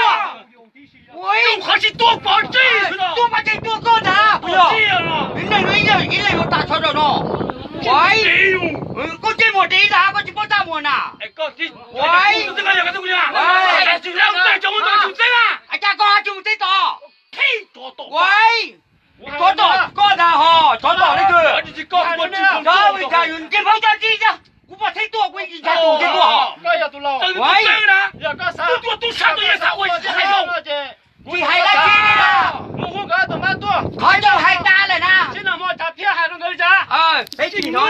tuaj. Ua, qhov tsis tuaj pov tseg, tuaj pov tseg tuaj koj ntag puas yog? Neeg no ib leeg ib leeg yuav tas txhob rau no. Ua, koj tsis muaj dev ntag, koj tsis paub txaj muag na. Ua, cas koj tsis mus teb tom? Ua, tsov tom koj ntag ho, tsov tom leej twg? Cov ua cas yus nce hmoob cov tsis, kuv pom txheb tuaj kuv ib ntsis ntshai tus nce tuaj ho. Ua, tsis hais dab tsi li na. Qhov yus hais tas lawm na. Peb tsis hnov.